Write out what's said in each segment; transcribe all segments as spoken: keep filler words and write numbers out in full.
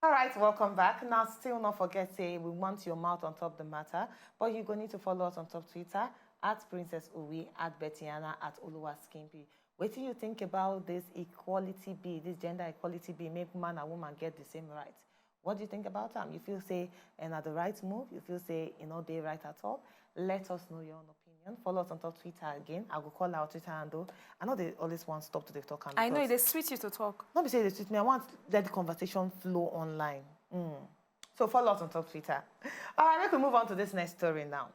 All right, welcome back. Now, still not forget say we want your mouth on top the matter, but you go need to follow us on top Twitter at Princess Uwe, at Bettiana, at Oluwa Skimpy. What do you think about this equality bill, this gender equality bill, make man and woman get the same right? What do you think about am? You feel say and at the right move? You feel say e no dey right at all? Let us know your own opinion. Follow us on top Twitter again. I go call our Twitter handle. I know they always want stop to dey talk am. I know because they sweet you to talk. No be say they sweet me. I want let the conversation flow online. Mm. So follow us on top Twitter. All right, let me move on to this next story now.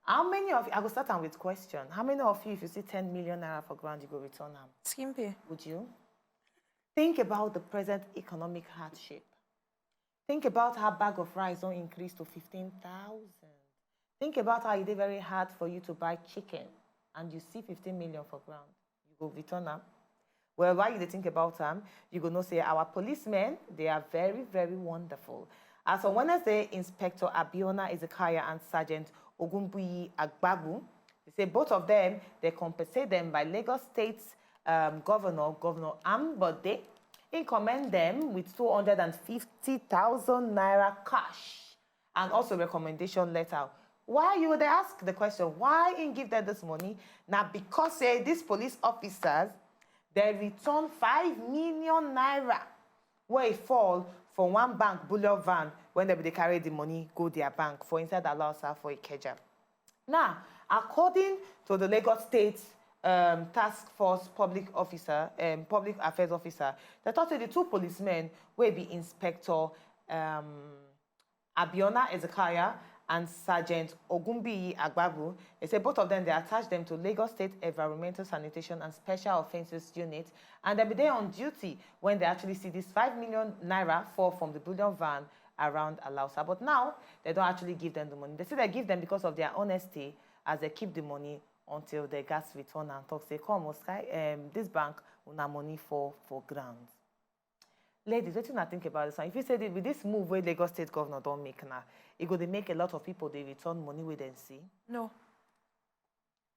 How many of I go start am with question. How many of you, if you see ten million naira for ground, you go return am? Skimpy. Would you? Think about the present economic hardship. Think about how bag of rice don increase to fifteen thousand. Think about how e dey very hard for you to buy chicken and you see fifteen million for ground. You go return am? Well, while you dey think about am, you go know say our policemen, they are very, very wonderful. As on Wednesday, Inspector Abiona Ezekiah and Sergeant Ogunbuyi Agbagu, they say both of them, they compensate them by Lagos State um, Governor, Governor Ambode. He commend them with two hundred and fifty thousand naira cash and also recommendation letter. Why you would ask the question, why he give them this money? Now, because say these police officers, they return five million naira wey fall for one bank bullion van when they be dey carry the money go their bank for inside Alausa for Ikeja. Now, according to the Lagos State um, Task Force Public Officer, um, Public Affairs Officer, they talk say the two policemen wey be Inspector um, Abiona Ezekiah and Sergeant Ogunbiyi Agbagu, they say both of them, they attach them to Lagos State Environmental Sanitation and Special Offences Unit, and they be there on duty when they actually see this five million naira fall from the bullion van around Alausa. But now, they don't actually give them the money. They say they give them because of their honesty as they keep the money until they gas return and talk say, come, Oscar, um, this bank, una money fall for ground. Ladies, wetin una think about this one? If you say that with this move wey Lagos State Governor don make now, e go dey make a lot of people dey return money wey dem see. No,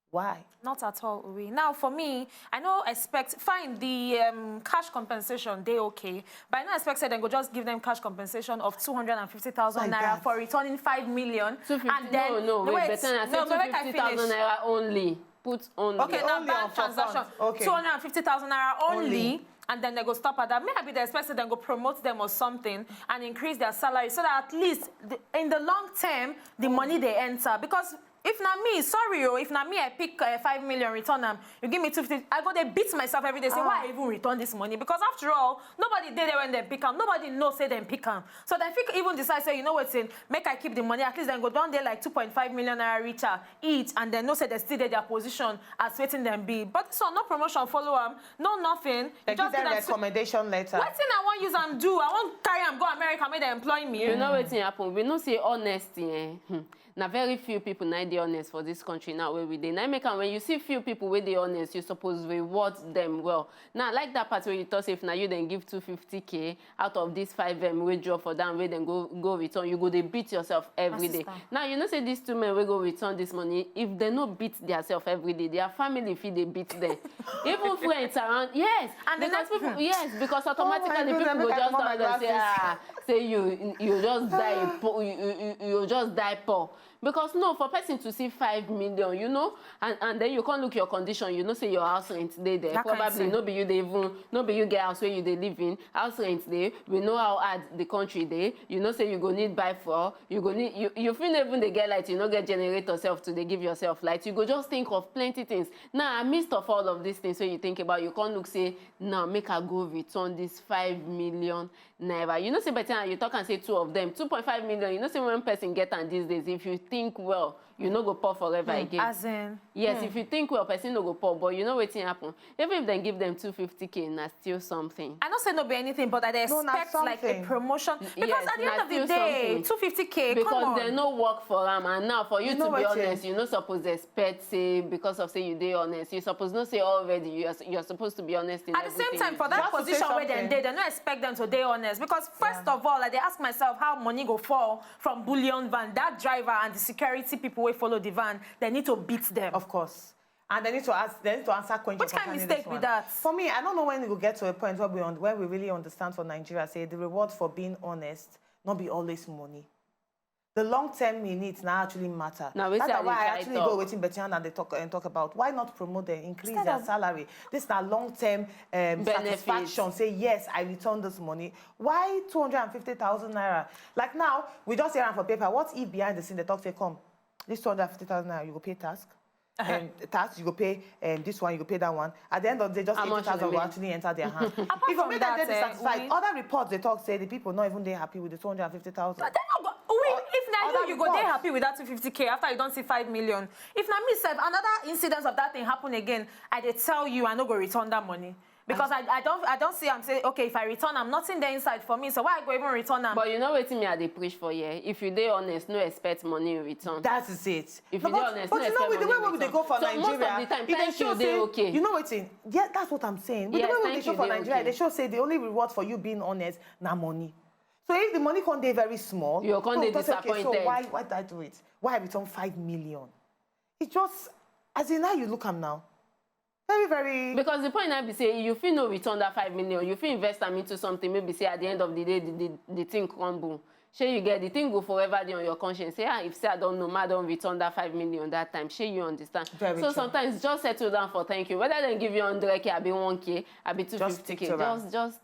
Why? Not at all, Uwe. Now, for me, I no expect, fine, the um, cash compensation, they okay. But I no expect say dem go just give them cash compensation of two hundred and fifty thousand Like naira that. for returning five million. Two fifty. And then, No, no, wait, wait, better na no, say no, make I two fifty thousand finish. naira only. Put only. Okay, now Only bank on for funds. Transaction, Okay. two hundred and fifty thousand naira only, Only. And then they go stop at that. Maybe they expect say dem go promote them or something and increase their salary so that at least the, in the long term, the money they enter. Because if na me, sorry, oh, if na me, I pick uh, five million, return am. You give me two fifty, I go dey beat myself every day. Say, why I even return this money? Because after all, nobody dey there when they pick am. Nobody know say dem pick am. So they fit even decide say, you know wetin, make I keep the money. At least dem go don dey like two point five million naira richer each, and dem know say they still dey their position as wetin dem be. But this one, no promotion follow am, no nothing. They You give just them give am two- recommendation letter. Wetin I wan use am do? I wan carry am go America make dem employ me. You know wetin happen? We know say honesty, eh? Hmm. Na very few people na dey honest for this country now wey we dey. Na make am when you see few people wey dey honest, you suppose reward them well. Now, like that part where you talk say if na you then give two fifty k out of this five m wey drop for down wey dem go go return, you go dey beat yourself every day. Sister. Now you know say these two men wey go return this money, if they no beat themselves every day, their family fit dey beat them. Even friends around, yes. And they Because not- people, yes, because automatically goodness, people make go I just remove tell my them say, glasses. Ah, say you you just die poor, you, you, you just die poor. Because no, for person to see five million, you know, and, and then you can't look your condition, you know, say your house rent dey there. That kind Probably thing. No be you dey even, no be you get house where you dey live in, house rent dey. We know how hard the country dey. You know, say you go need buy for, you go need, you, you feel even dey get light, you no get generator self to dey give yourself light. You go just think of plenty things. Now, amidst of all of these things, so you think about, you can't look say, now make I go return this five million naira. You know, say better, and you talk and say two of them, two point five million. You know, say when person get am these days, if you think well, you no go poor forever again. As in, Yes, if you think well, person no go poor. But you know wetin happen? Even if they give them two fifty k, na still something. I no say no be anything, but I dey No, na expect like a something. Promotion. Because Yes, at the na end of the still day, something. Two fifty k. Come Because on. They no work for am, and now for you, You know to be wetin? Honest, you no suppose expect say because of say you dey honest, you suppose know say already you are, you are supposed to be honest in At the same everything time, you for do. that Just to say position where they something. dey, they no expect them to dey honest. Because first of all, like, they ask myself how money go fall from bullion van, that driver and the security people wey follow the van, they need to beat them. Of course. And they need to ask, they need to answer question. Which kind of mistake be that? For me, I don't know when we will get to a point where we, un- where we really understand for Nigeria, say the reward for being honest, not be always money. The long term in it now actually matter. Na wetin That's I why dey I try actually talk. go wetin Betty and they talk and talk about. Why not promote them, increase Instead their of- salary? This na long term um, Benefits. satisfaction. Say yes, I return this money. Why two hundred and fifty thousand naira? Like now, we just hear am for paper. What if behind the scene they talk say, come, this two hundred and fifty thousand naira, you go pay tax. And tax, you go pay um, this one, you go pay that one. At the end of the day, just How much eighty thousand will will win? Actually enter their hand. Apart If you from make that, them eh, dissatisfied, we- other reports they talk say the people not even they happy with the two hundred and fifty thousand. But then, no, but we, if now Other you, you go there reports. Happy with that two fifty k after you don't see five million. If now me sef, another incidence of that thing happen again, I dey tell you, I no go return that money. Because I, I don't I don't see I'm say, okay, if I return, I'm nothing there inside for me. So why I go even return am? But you know wetin me I dey preach for here. If you dey honest, no expect money in return. That is it. If No, you dey but, honest, but no you know, expect with the money way in we dey return. Go for So most of Nigeria, the time, it dey thank show you dey say, okay. You know wetin? Yeah, that's what I'm saying. With Yes, the way we thank dey show you for dey Nigeria, okay. They show say the only reward for you being honest na money. So if the money come dey very small, You come no, dey just say, okay, so disappointed. Why why did I do it? Why I return five million? It's just as in how you look am now. Very very. Because the point now be say you fit no return that five million, you fit invest am into something, maybe say at the end of the day the, the, the thing crumble. Shey you get the thing go forever dey on your conscience. Say ah, if say I don't know, ma don return that five million that time. Shey you understand? Very so true. Sometimes just settle down for thank you. Whether they give you hundred k, abi one k, abi two fifty k, Stick to am. Just just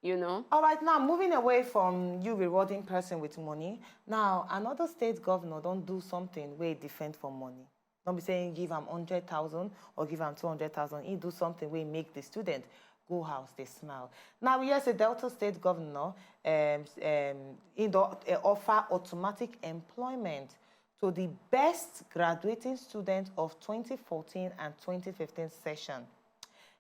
you know. All right, now moving away from you rewarding person with money, now another state governor don't do something where different for money. Don't be saying give am hundred thousand or give am two hundred thousand. He do something where make the student go house they smile. Now we hear say Delta State governor um, um, in the uh, offer automatic employment to the best graduating student of twenty fourteen and twenty fifteen session.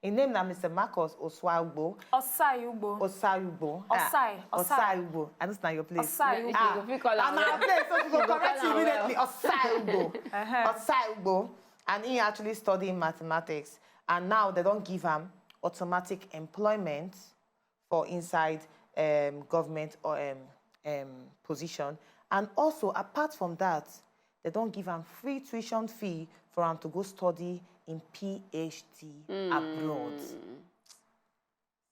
His name na Mister Marcus Oswagbo. Osai Ugbo. Osai Ugbo. Osai, Osai. Osai Ugbo. And this na your place. Osai Ugbo. You go fit call am Na well. place, so you go You go correct call him am well. Immediately. Osai Ugbo. Uh-huh. Osai Ugbo. And he actually studied mathematics. And now they don't give him automatic employment for inside um, government or um, um, position. And also, apart from that, they don't give him free tuition fee for him to go study in PhD abroad.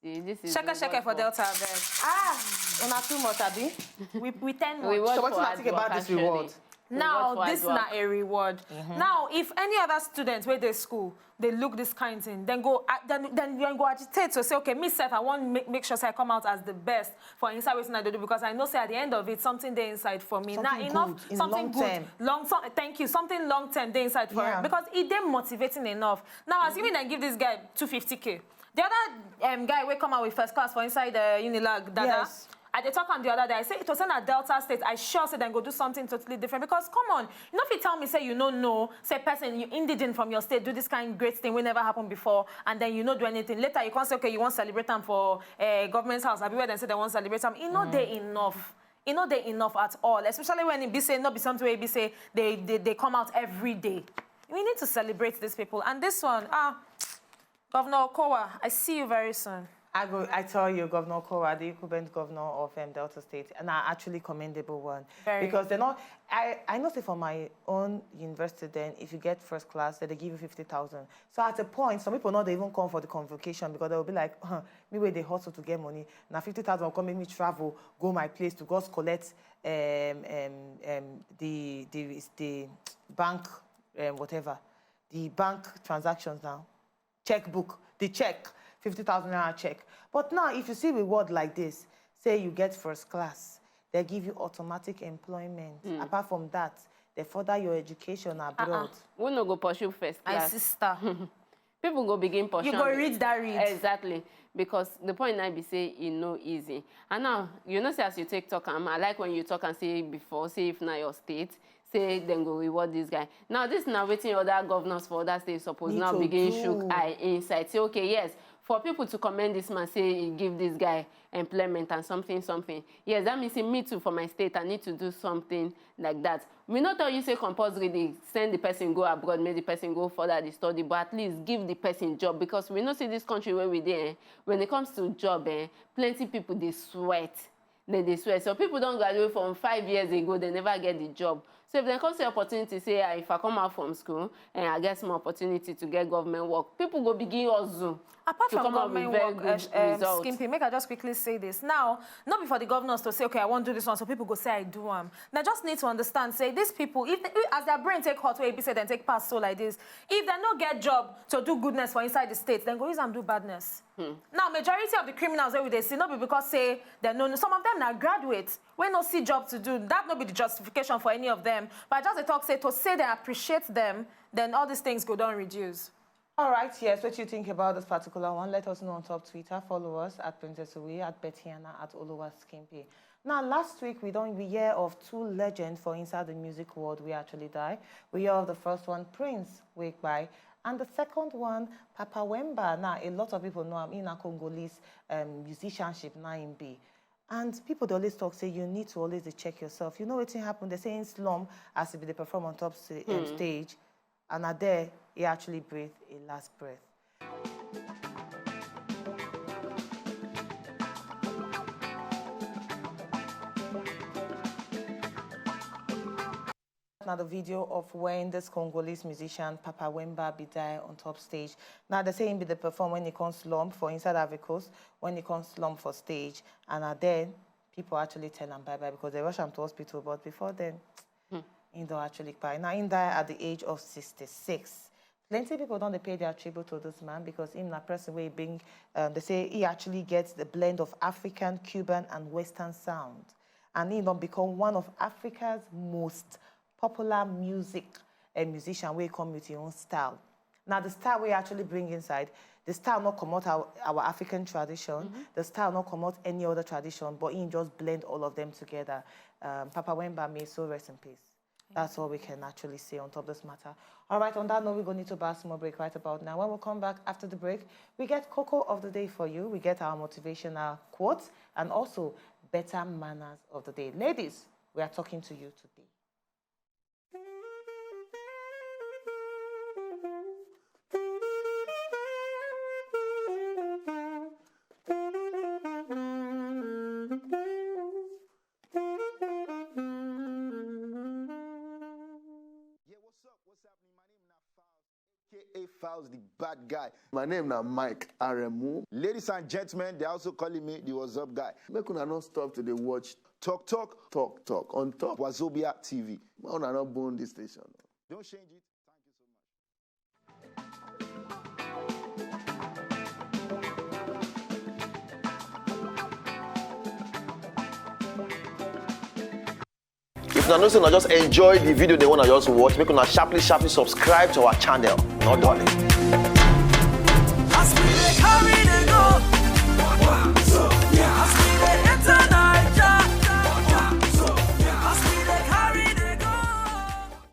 See, this is Shaka the shaka word for Delta abeg. Ah, una too much, abi? We we ten We much. work So what for do I think about this actually. Reward? Now Reward for this hard na a reward. Now if any other student where they school they look this kind thing, then go uh, then then you go agitate to say okay, me sef I want make, make sure say I come out as the best for inside wetin I dey do because I know say at the end of it something dey inside for me. Something Now enough good, in something long good, term. long term. Thank you. Something long term dey inside for Yeah. because it dey motivating enough. Now assuming I give this guy two fifty k, the other um, guy wey come out with first class for inside uh, Unilag, Dada. Yes. I dey talk am the other day. I say it was in a Delta State. I sure say dem go do something totally different because come on, you no fit tell me say you no know say person you indigent from your state do this kind great thing wey never happen before and then you no do anything. Later you come say okay you wan celebrate am for uh, government house abi where dem say dem wan celebrate am. E no dey enough. E no dey enough at all, especially when e be say no be something wey e be say dey dey dey come out every day. We need to celebrate these people and this one ah. Governor Okowa, I see you very soon. I go. I tell you, Governor Okowa, the incumbent governor of um, Delta State, and an actually commendable one Very. Because they're not. I I know say for my own university, then if you get first class, then they give you fifty thousand. So at a point, some people not they even come for the convocation because they will be like, huh, me where they hustle to get money. Now fifty thousand will come make me travel, go my place to go collect um, um, um, the the the bank um, whatever the bank transactions now. Checkbook, the check, fifty thousand naira check. But now, if you see reward like this, say you get first class, they give you automatic employment. Apart from that, they further your education abroad. We no go pursue first My class. Sister. People go begin pursue. You go am. read that read. Exactly. Because the point now be say e no easy. And now, you know say as you take talk am, I like when you talk and say before, say if na your state, say dem go reward this guy. Now this na wetin other governors for other states suppose Need now to begin do. Shook eye inside. Say okay, yes, for people to commend this man, say he give this guy employment and something something. Yes, that means say me too for my state I need to do something like that. We no tell you say compulsory dey send the person go abroad, make the person go further the study, but at least give the person job because we know say this country where we dey, eh, when it comes to job, eh, plenty people dey sweat. They dey sweat. Some people don graduate from five years ago, they never get the job. So if dem come see opportunity, say, "Ah, if I come out from school and I get some opportunity to get government work," people go begin hustle. Apart from government work, uh, um, Skimpy, make I just quickly say this. Now, not before the governors to say, "Okay, I won't do this one," so people go say, "I do am." Now, just need to understand, say, these people, if, they, if as their brain take hot way, be say, then take pass so like this. If they no get job to do goodness for inside the state, then go use and do badness. Hmm. Now, majority of the criminals that we dey see, no be because say they no, some of them now graduate, we no see job to do. That no be the justification for any of them. But I just dey talk say to say they appreciate them, then all these things go down reduce. All right, yes. What you think about this particular one? Let us know on top Twitter. Follow us at Princess Uwe, at Bettiana, at Oluwa Skimpe. Now, last week we don't we hear of two legends for inside the music world we actually die. We hear of the first one, Prince, wake by, and the second one, Papa Wemba. Now, a lot of people know him in a Congolese um, musicianship, now in B. And people dey always talk say you need to always dey check yourself. You know wetin happen? They say in slum as if they perform on top sta- um, stage, and are there he actually breathe a last breath. Now the video of when this Congolese musician Papa Wemba be die on top stage. Now they say him be the perform when he comes slump for inside Ivory Coast, when he comes slump for stage, and are then people actually tell him bye bye because they rush him to hospital. But before then, he don't actually cry. Now he die at the age of sixty-six. Plenty people don't pay their tribute to this man because him na person wey bring. Um, they say he actually gets the blend of African, Cuban, and Western sound, and he don become one of Africa's most popular music uh, musician wey come with him own style. Now the style we actually bring inside, the style not comot our, our African tradition, the style not comot any other tradition, but he just blend all of them together. Um, Papa Wemba may so rest in peace. That's all we can actually say on top of this matter. All right, on that note, we're going to need to buy some more break right about now. When we come back after the break, we get Coco of the Day for you. We get our motivational quotes and also better manners of the day. Ladies, we are talking to you today. Yeah, what's up? What's happening? My name na Files, A K A Files, the bad guy. My name na Mike Aremu. Ladies and gentlemen, they also calling me the What's Up guy. Make una no stop to dey watch Talk Talk, Talk Talk on top Wazobia T V. Make una no bone this station. Don't change it. Thank you so much. If una know say una just enjoy the video, they wanna just watch, make una sharply, sharply subscribe to our channel. No darling.